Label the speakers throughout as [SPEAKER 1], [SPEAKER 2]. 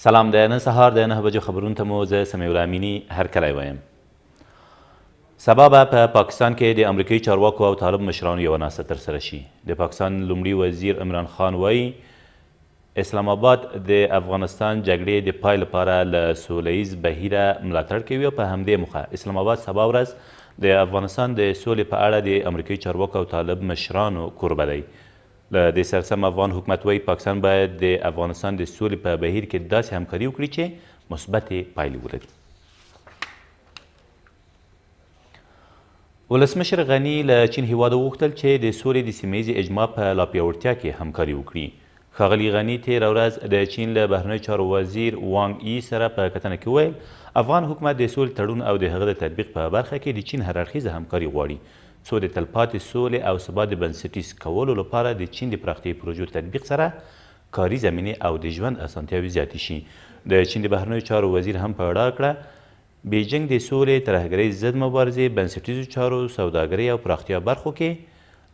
[SPEAKER 1] سلام د نن سهار د 9 بجو خبرونو ته مو زه سمیع الله امیني هرکلی وایم. سبا به په پاکستان کې د امریکایي چارواکو او طالب مشرانو یوه ناسته ترسره شي. د پاکستان لومړي وزیر عمران خان وایي، اسلام آباد د افغانستان جګړې د پای لپاره له سوله ییز بهیره ملاتړ کوي او په همدې موخه اسلام آباد سبا ورځ د افغانستان د سولې په اړه د امریکایي چارواکو او طالب مشرانو کوربه دی. له دې سره سم افغان حکومت وايي، پاکستان باید د افغانستان د سولې په بهیر کې داسې همکاري وکړي چې مثبتې پایلې ولري. ولسمشر غني له چین هیواده وغوښتل چې د سولې د سیمه ییزې اجماع په لا پیاوړتیا کې همکاري وکړي. ښاغلي غني تېره ورځ د چین له بهرنیو چارو وزیر وانګ یي سره په کتنه کې وویل، افغان حکومت د سولې تړون او د هغه د تطبیق په برخه کې د چین هر اړخیزه همکاري غواړي څو د تلپاتې سولې او ثبات د بنسټیز کولو لپاره د چین د پراختیايي پروژو تطبیق سره کاري زمینې او د ژوند اسانتیاوې زیاتې شي. د چین د بهرنیو چارو وزیر هم په ډاګه کړه، بیجینګ د سولې، ترهګرۍ ضد مبارزې، بنسټیزو چارو، سوداګرۍ او پراختیا برخو کې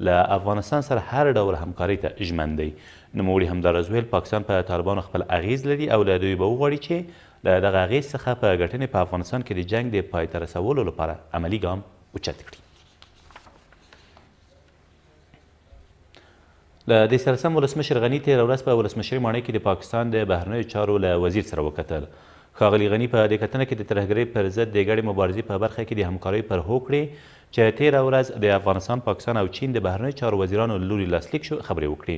[SPEAKER 1] له افغانستان سره هر ډول همکارۍ ته ژمن دی. نوموړي همداراز وویل، پاکستان په طالبانو خپل اغېز لري او له دوی به وغواړي چې له دغه اغېز څخه په ګټنې په افغانستان کې د جنګ د پای ته رسولو لپاره عملي ګام اوچت کړي. له دې سره سم ولسمشر غني تېره ورځ په ولسمشرۍ ماڼۍ کې د پاکستان د بهرنیو چارو له وزیر سره وکتل. ښاغلي غني په دې کتنه کې د ترهګرۍ پر ضد د ګډې مبارزې په برخه کې د همکاریو پر هوکړې چې تېره ورځ د افغانستان، پاکستان او چین د بهرنیو چارو وزیرانو له لوري لاسلیک شو، خبرې وکړې.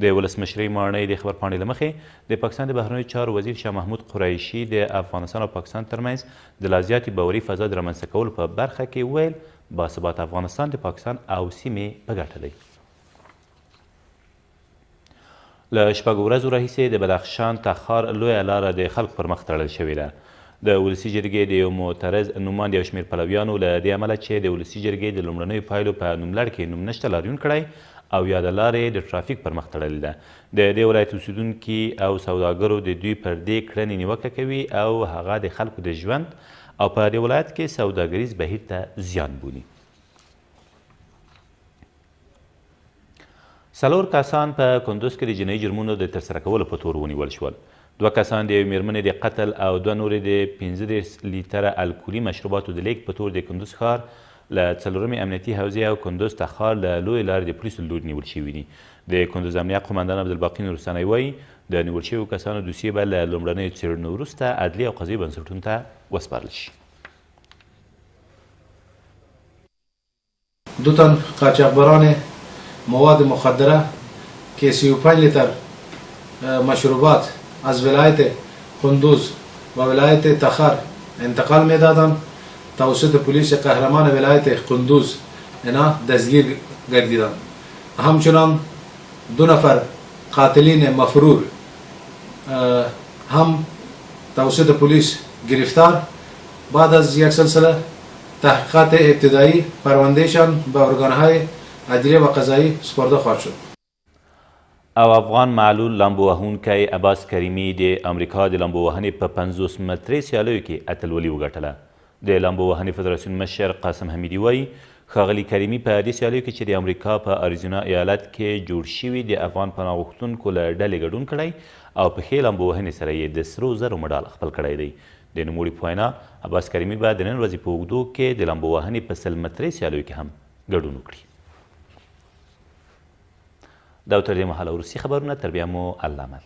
[SPEAKER 1] د ولسمشرۍ ماڼۍ د خبرپاڼې له مخې، د پاکستان د بهرنیو چارو وزیر شاه محمود قریشي د افغانستان او پاکستان ترمنځ د لا زیاتې باوري فضا د رامنځته کولو په برخه کې وویل، باثباته افغانستان د پاکستان او سیمې په ګټه دی. له شپږو ورځو راهیسې د بدخشان تخار لویه لاره د خلکو پر مخ تړل شوې ده. د ولسي جرګې د یو معترض نوماند یو شمېر پلویانو له دې امله چې د ولسي جرګې د لومړنیو پایلو په نوملړ کې نوم نشته لاریون کړی او یاده لاره یې د ټرافیک پر مخ تړلې ده. د دې ولایت اوسېدونکي او سوداګرو د دوی پر دې کړنې نیوکه کوي او هغه د خلکو د ژوند او په دې ولایت کې سوداګریز بهیر ته زیان بولي. څلور کسان په کندوز کې د جنایي جرمونو د ترسره کولو په تور ونیول شول. دوه کسان د یوې مېرمنې د قتل او دوه نور د 35 لیتره الکولي مشروباتو د لېږد په تور د کندوز ښار له څلورمې امنیتي حوزې او کندوز تخار له لویې لارې د پولیسو له لوري نیول شوي دي. د کندوز امنیه قوماندان عبدالباقي نورستانی وايي، د نیول شویو کسانو دوسیې به له لومړنیو څېړنو وروسته عدلي او قضايي بنسټونو ته وسپارل شي.
[SPEAKER 2] دو تن قاچاقبران مواد مخدره که 35 لیتر مشروبات از ولایت قندوز و ولایت تخار انتقال میدادند توسط پلیس قهرمان ولایت قندوز اینا دستگیر گردیدند. همچنان دو نفر قاتلین مفرور هم توسط پلیس گرفتار بعد از یک سلسله تحقیقات ابتدایی پروندهشان به ارگانهای عدلیه و قضایی سپرده خواهد شد.
[SPEAKER 1] او افغان معلول لامبو وهونکی عباس کریمي د امریکا د لامبو وهنې په 50 مترې سیالیو کې اتلولي وګټله. د لامبو وهنې فدراسیون مشر قاسم حمیدي وايي، ښاغلي کریمي په دې سیالیو کې چې د امریکا په اریزونا ایالت کې جوړ شوي د افغان پناه غوښتونکو له ډلې ګډون کړی او په ښې لامبو وهنې سره یې د سرو زرو مډال خپل کړی دی. د نوموړي په وینا، عباس کریمي به د نن ورځې په اوږدو کې د لامبو وهنې په 100 مترۍ سیالیو کې هم ګډون وکړي. دا و تر دې مهاله وروستي خبرونه، تر بیا مو الله مل.